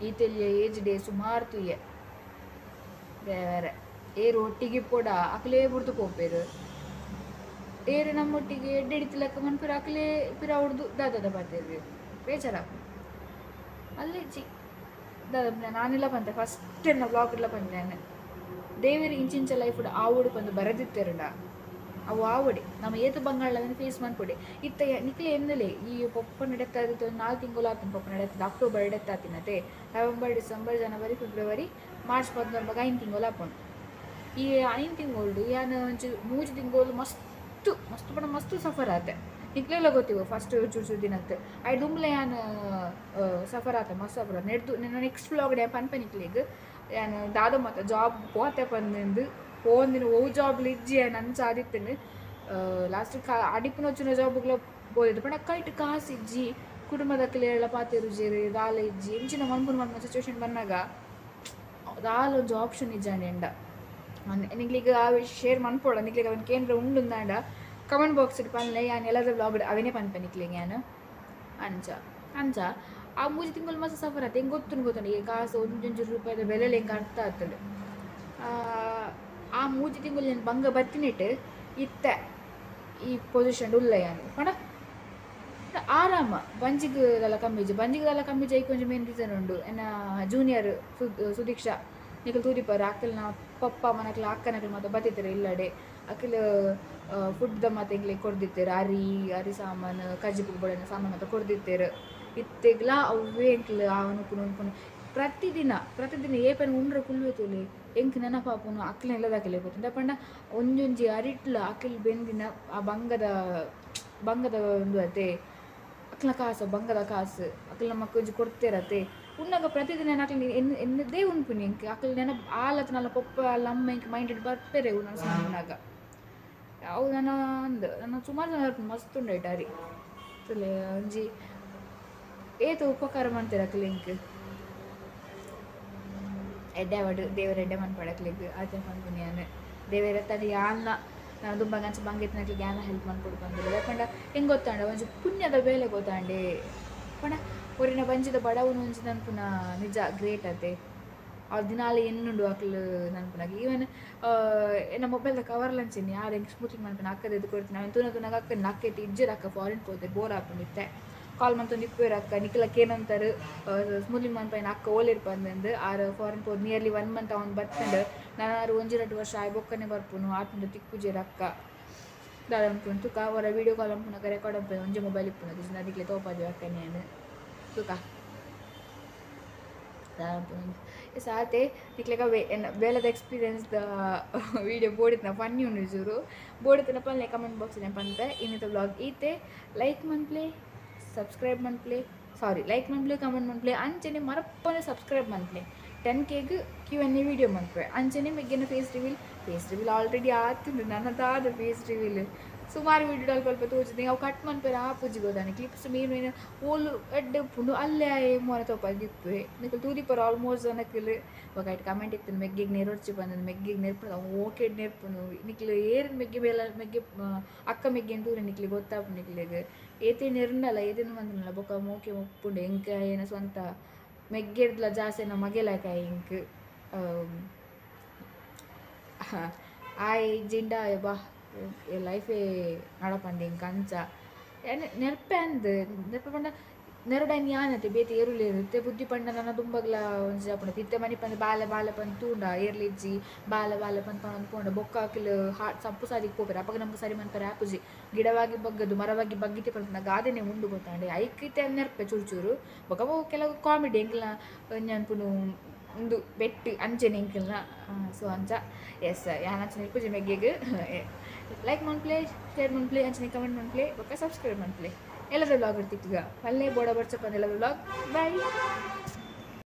ಈ ತೆಲಿಯ ಏಜ್ ಡೇ ಸುಮಾರು ತುಯ್ಯೆ ಬೇರೆ ಏರು ಒಟ್ಟಿಗೆ ಪೋಡ ಅಕಲೇ ಬುಡ್ದು ಪೋಪೇರು ಏರು ನಮ್ಮೊಟ್ಟಿಗೆ ಎಡ್ಡೆಡಿತಿಲಕ್ಕ ಮನ್ಪುರ ಅಕಲೇ ಪಿರ ಹೊಡ್ದು ದಾದಾದ ಪಾತೇರು ಬೇಜಾರ ಅಲ್ಲೇ ಚಿ ದಾದ ನಾನೆಲ್ಲ ಬಂತೆ ಫಸ್ಟ್ ಎನ್ನ ಬ್ಲಾಗ್ ಇಲ್ಲ ಬಂದೆ ನಾನು ದೇವರು ಇಂಚಿಂಚ ಲೈಫ್ ಆವಡು ಬಂದು ಬರೆದಿತ್ತೆರಂಡ ಅವು ಆವಡಿ ನಮ್ಮ ಏತು ಬಂಗಾಳವನ್ನು ಫೇಸ್ ಮಾಡ್ಕೊಡಿ ಇತ್ತ ನಿಕ್ಲೆ ಎನ್ನಲೆ ಈ ಪೊಪ್ಪ ನಡೀತಾ ಇದ್ದು 4 ತಿಂಗಳು ಆತನ ಪೊಪ್ಪ ನಡೀತದೆ ಅಕ್ಟೋಬರ್ ಎಡೆತ್ತ ತಿನ್ನತೆ ನವೆಂಬರ್ ಡಿಸೆಂಬರ್ ಜನವರಿ ಫೆಬ್ರವರಿ ಮಾರ್ಚ್ 14 5 ತಿಂಗಳು ಆಪುಂಡು ಈ 5 ತಿಂಗಳು ಯಾನ್ ಒಂಚಿ 3 ತಿಂಗಳು ಮಸ್ತ್ ಮಸ್ತ್ ಪಂಡ ಮಸ್ತ್ ಸಫರ್ ಆತೆ ನಿಕ್ಲೆಲ್ಲ ಗೊತ್ತಿವು ಫಸ್ಟ್ ಚೂರು ಚೂರು ದಿನತ್ತೆ I ದುಂಬ್ಲೆ ಯಾನ್ ಸಫರ್ ಆತೆ ಮಸ್ತ್ ಸಫರ್ ಆತ ನೆಡ್ದು ನನ್ನ ನೆಕ್ಸ್ಟ್ ವ್ಲಾಗ್ ಡೆ ಪನ್ಪೆ ನಿಕ್ಲೆಗ್ ಯಾನ್ ದಾದ ಮತ್ತ ಜಾಬ್ ಪೋತೆ ಪಂದು ಪೋಂದಿನ ಓ ಜಾಬ್ ಇಜ್ಜಿ ನನ್ ಸಾಧಿತ್ತೇನೆ ಲಾಸ್ಟ್ ಕಾ ಅಡಿಪುನ వచ్చిన ಜಾಬ್ಗಳ ಪೋದಿತ್ತು ಪಂಡ ಕೈಟ್ ಕಾಸು ಇಜ್ಜಿ ಕುಟುಂಬದ ಎಲ್ಲ ಪಾತೆರು ಜೇರು ದಾಲ ಇಜ್ಜಿ ಎಂಚಿನ ಮನ್ಪುನ ಮನ್ಪುನ ಸಿಚುವೇಶನ್ ಬಂದಾಗ ದಾಲ ಒಂಜಿ ಆಪ್ಷನ್ ಇಜ್ಜಾಂಡ ಎಂಡ ನಿಕ್ಲಿಗ್ ಆ ಶೇರ್ ಮನ್ಪೋಡ ನಿಕ್ಲಿಗ್ ಅವನ ಕೇಂದ್ರ ಉಂಡುಂದಾಂಡ ಕಮೆಂಟ್ ಬಾಕ್ಸ್ ಪನ್ಲೆ ಯಾನ್ ಎಲ್ಲದ ವ್ಲಾಗ್ ಅವೇನೇ ಪನ್ಪೆ ನಿಕ್ಲಿಗ್ ಯಾನ್ ಅಂಚ ಅಂಚ ಆ 3 ತಿಂಗಳು ಮಸ್ತ್ ಸಫರ್ ಆತ ಹೆಂಗೆ ಗೊತ್ತುಂಡು ಗೊತ್ತುಂಡು ಈ ಕಾಸು ಒಂಜೊಂಜು ರೂಪಾಯಿದ ಬೆಲೆ ಹೆಂಗೆ ಅರ್ಥ ಆಗ್ತದೆ ಆ 3 ತಿಂಗಳು ನಾನು ಬಂಗ ಬತ್ತಿನಿಟ್ಟು ಇತ್ತ ಈ ಪೊಸಿಷನ್ ಉಲ್ಲ ಯಾನು ಪಂಡ ಆರಾಮ ಬಂಜಿಗೆ ದಲ್ಲ ಕಮ್ಮಿಜು ಬಂಜಿಗೆ ದಲ್ಲ ಕಮ್ಮಿಜು ಐಕ್ ಒಂಜಿ ಮೇನ್ ರೀಸನ್ ಉಂಡು ಎನ್ನ ಜೂನಿಯರ್ ಸುದೀಕ್ಷಾ ನಿಕಲ್ ತೂದಿಪ್ಪರು ಅಕ್ಕಲ್ನ ಪಪ್ಪ ಮನಕ್ಲ ಅಕ್ಕನಕ್ಲು ಮಾತ ಬತ್ತಿತ್ತಾರೆ ಇಲ್ಲಡೆ ಅಖಿಲ ಫುಡ್ದ ಮಾತ ಎಂಗ್ಲೆ ಕೊಡ್ದಿತ್ತೇರು ಅರಿ ಅರಿ ಸಾಮಾನು ಕಜ್ಜಿಪು ಬಡನ ಸಾಮಾನು ಮಾತ ಕೊಡ್ದಿತ್ತೇರು ಇತ್ತೆಗ್ಲ ಅವೇ ಎಂಕ್ಲ ಅವನು ಉನ್ಪುನು ಪ್ರತಿದಿನ ಪ್ರತಿದಿನ ಏಪನ್ ಉಂಡ್ರ ಕುಲ್ವೆ ತೋಲಿ ಎಂಕ್ ನೆನಪಾಪುನು ಅಕ್ಲ ಎಲ್ಲದಾಕಿಲೆ ಗೊತ್ತುಂಡ ಪಂಡ ಒಂಜೊಂಜಿ ಅರಿಟ್ಲ ಅಖಿಲ್ ಬೆಂದಿನ ಆ ಬಂಗದ ಬಂಗದ ಒಂದು ಅತೆ ಅಕ್ಲ ಕಾಸು ಬಂಗದ ಕಾಸು ಅಕ್ಲ ನಮ್ಮಕ್ಕ ಒಂಜಿ ಕೊಡ್ತೇರತೆ ಉಣ್ಣಾಗ ಪ್ರತಿದಿನ ಅಕ್ಲ ಎನ್ನದೇ ಉನ್ಪುನಿ ಎಂಕ್ ಅಕ್ಲ ನೆನಪು ಆಲತ್ ನಲ್ಲ ಪೊಪ್ಪ ಅಲ್ಲ ಅಮ್ಮ ಎಂಕ್ ಮೈಂಡೆಡ್ ಬರ್ಪೇರೆ ನಾನು ಉಣ್ಣಾಗ ಅವು ನನ್ನ ಅಂದ್ ನನ್ನ ಸುಮಾರು ಜನ ಮಸ್ತ್ ಉಂಡೈಟ್ ಅರಿ ತುಲೆ ಒಂಜಿ ಏತ ಉಪಕಾರ ಮಾಡ್ತೀರ ಅಕ್ಲ ಎಂಕ್ ಎಡ್ಡೆ ಅವಡು ದೇವರ ಎಡ್ಡೆ ಮನ್ಪಡಕ್ಲಿಗ್ ಆತೆ ಮನ್ಪುನಿ ಯಾನ್ ದೇವರ ತನ್ನ ಯಾಲ್ನ ನಾನು ದುಂಬ ಗಂಚ ಬಂಗೆತ್ನಕ್ಲಿಗೆ ಯಾನ ಹೆಲ್ಪ್ ಮನ್ಪೊಡು ಬಂದಿಲ್ಲ ಯಾಕಂಡ ಹೆಂಗೆ ಗೊತ್ತಾಂಡ ಒಂಜಿ ಪುಣ್ಯದ ಬೇಲೆ ಗೊತ್ತಾಂಡೆ ಪಂಡ ಒರಿನ ಬಂಜಿದ ಬಡವನು ಒಂಜಿ ನನ್ಪುನ ನಿಜ ಗ್ರೇಟ್ ಅತೆ ಅವ್ರ ದಿನಾಲ ಎನ್ನುಂಡು ಅಕ್ಲು ನನ್ಪುನಾಗ ಈವನ್ ಎನ್ನ ಮೊಬೈಲ್ದ ಕವರ್ ಲಂಚಿನಿ ಯಾರು ಹೆಂಗೆ ಸ್ಮೂತಿಂಗ್ ಮನ್ಪುನ ಅಕ್ಕದ ಇದು ಕೊಡ್ತೀನಿ ಅವನು ತುನ ತುನಾಗ ಅಕ್ಕ ನಕ್ಕೈತಿ ಇಜ್ಜರ ಅಕ್ಕ ಫಾರಿನ್ ಹೋದೆ ಬೋರ್ ಹಾಕೊಂಡಿತ್ತೆ ಕಾಲ್ ಮಂತೊಂದು ಇಪ್ಪೇರು ಅಕ್ಕ ನಿಕ್ಲಕ್ಕೆ ಏನಂತಾರೆ ಸ್ಮೂತಿಂಗ್ ಮನ್ಪೈನ ಅಕ್ಕ ಓಲಿರ್ಪ ಅಂದಂದು ಆರು ಫಾರಿನ್ ಪೋದು ನಿಯರ್ಲಿ 1 ಮಂತ್ ಅವ್ನು ಬತ್ತಂಡು ನಾನು ಆರು 1-2 ವರ್ಷ ಆಯ್ ಬೊಕ್ಕನೆ ಬರ್ಪುನು ಆತಂದು ತಿಕ್ಕುಜೇರು ಅಕ್ಕ ದಾದ ಅನ್ಕೊಂಡು ತುಕ ಅವರ ವೀಡಿಯೋ ಕಾಲ್ ಅನ್ಪುನಕ ರೆಕಾರ್ಡ್ ಅನ್ಪುನ ಒಂಜಿ ಮೊಬೈಲ್ ಇಪ್ಪುನ ನದಿಕ್ಲೆ ತೋಪಾದಿ ಅಕ್ಕ ನಾನು ತುಕ ಸಾತೆ ನಿಕ್ಲೆಗ ಬೇಲದ ಎಕ್ಸ್ಪೀರಿಯನ್ಸ್ the video ಬೋಡಿತ್ನ ಫನ್ನಿ ಉಂಡು ಚೂರು ಬೋಡಿತನ ಪನ್ಲೆ ಕಮೆಂಟ್ ಬಾಕ್ಸ್ ಪನ್ಪೆ ಇನ್ನಿತ ಬ್ಲಾಗ್ ಈತೆ ಲೈಕ್ ಮನ್ಪ್ಲೆ ಸಬ್ಸ್ಕ್ರೈಬ್ ಮನ್ಪ್ಲೆ ಸಾರಿ ಲೈಕ್ ಮನ್ಪ್ಲೆ ಕಮೆಂಟ್ ಮನ್ಪ್ಲೆ ಅಂಚನೆ ಮರಪ್ಪನೆ ಸಬ್ಸ್ಕ್ರೈಬ್ ಮನ್ಪ್ಲೆ 10K Q&A video ಮನ್ಪೆ ಅಂಚನೆ ಮೆಗ್ಗೆನ ಫೇಸ್ ರಿವೀಲ್ ಆಲ್ರೆಡಿ ಆತುಂಡು ನನ್ನದಾದ ಫೇಸ್ ರಿವೀಲ್ ಸುಮಾರು ವೀಡಿಯೋ ಅಲ್ಪ ಅಲ್ಪ ತೋಚಿದೆ ಅವು ಕಟ್ ಮನ್ಪೆರ ಆ ಪೂಜೆಗೆ ಹೋದಾನೆ ಕ್ಲಿಪ್ಸ್ ಮೇನ್ ಮೇನ್ ಓಲು ಎಡ್ಡೆ ಪುಂಡು ಅಲ್ಲೇ ಮೊನೆ ತೋಪ ದಿಪ್ಪೆ ನಿಕಲ್ ತೂದಿಪ್ಪರು ಆಲ್ಮೋಸ್ಟ್ ಜನಕ್ಲು ಇವಾಗ ಐಟ್ ಕಮೆಂಟ್ ಇತ್ತು ಮೆಗ್ಗಿಗೆ ನೆರೊಡ್ಚಿ ಬಂದನು ಮೆಗ್ಗಿಗೆ ನೆರ್ಪುನು ಓಕೆ ನೆರ್ಪುನು ನಿಕ್ಲು ಏರಿನ ಮೆಗ್ಗೆ ಬೇಲ ಮೆಗ್ಗೆ ಅಕ್ಕ ಮೆಗ್ಗೆ ದೂರ ನಿಕ್ಲಿ ಗೊತ್ತಾಪು ನಿಕ್ಲಿಗೆ ಏತೆ ನೆರ್ನಲ್ಲ ಏತೇನು ಬಂದನಲ್ಲ ಬೊಕ್ಕ ಮೋಕೆ ಒಪ್ಪುಂಡು ಎಂಕ ಏನ ಸ್ವಂತ ಮೆಗ್ಗೆಡ್ಲ ಜಾಸ್ತಿ ನಮ್ಮ ಮಗೆಲಾಕ ಎಂಕ್ ಆಯ್ ಜಿಂಡ ಬಾ ಲೈಫೇ ನಡಪಂಡು ಎಂಕ್ ಅಂಚ ನೆರ್ಪೆ ಅಂದ್ ನೆರ್ಪೆ ಪಂಡ ನೆರಡೈನ್ ಯಾನತೆ ಬೇತೆ ಏರುಲೇರು ಬುದ್ಧಿ ಪಂಡ ನನ್ನ ದುಂಬಗ್ಲ ಒಂಜಿ ಅಪುಂಡು ತಿತ್ತೆ ಮನಿ ಪಂದ್ ಬಾಲೆ ಬಾಲೆ ಪಂದ್ ತೂಂಡ ಏರ್ಲಿಜ್ಜಿ ಬಾಲೆ ಬಾಲೆ ಪಂದ್ ಪಂದ್ ಪೋಂಡ ಬೊಕ್ಕ ಹಾಕಿಲ್ ಹಾ ಸಪ್ಪು ಸಾದಿಗೆ ಪೋಪೆರ್ ಅಪಗ ನಮ್ಗೆ ಸರಿ ಮನ್ಪೆರೆ ಆಪುಜಿ ಗಿಡವಾಗಿ ಬಗ್ಗದು ಮರವಾಗಿ ಬಗ್ಗಿತೆ ಪನ್ಪುನ ಗಾದೆನೆ ಉಂಡು ಗೊತ್ತಾಂಡೆ ಐಕಿತೆ ನೆರ್ಪೆ ಚೂರು ಚೂರು ಬೊಕ್ಕ ಕೆಲವು ಕಾಮಿಡಿ ಎಂಕ್ಲ ಒಂಜಿ ಉಂದು ಬೆಟ್ಟು ಅಂಚೆನೆ ಎಂಕಲ್ನ ಸೊ ಅಂಚ ಎಸ್ ಯಾನ್ ಅಂಚನೆ ಇಪ್ಪುಜಿ ಮೆಗ್ಗೆಗ್ ಲೈಕ್ ಮನ್ಪ್ಲೆ ಶೇರ್ ಮನ್ಪ್ಲೆ ಅಂಚನೆ ಕಮೆಂಟ್ ಮನ್ಪ್ಲೆ ಬೊಕ್ಕ ಸಬ್ಸ್ಕ್ರೈಬ್ ಮನ್ಪ್ಲೆ ಎಲ್ಲದ ವ್ಲಾಗ್ ಇರ್ತಿತ್ತು ಈಗ ಪಲ್ಲೆ ಬೋಡ ಬರ್ಚಪ್ಪ ಎಲ್ಲದ ವ್ಲಾಗ್ ಬಾಯ್.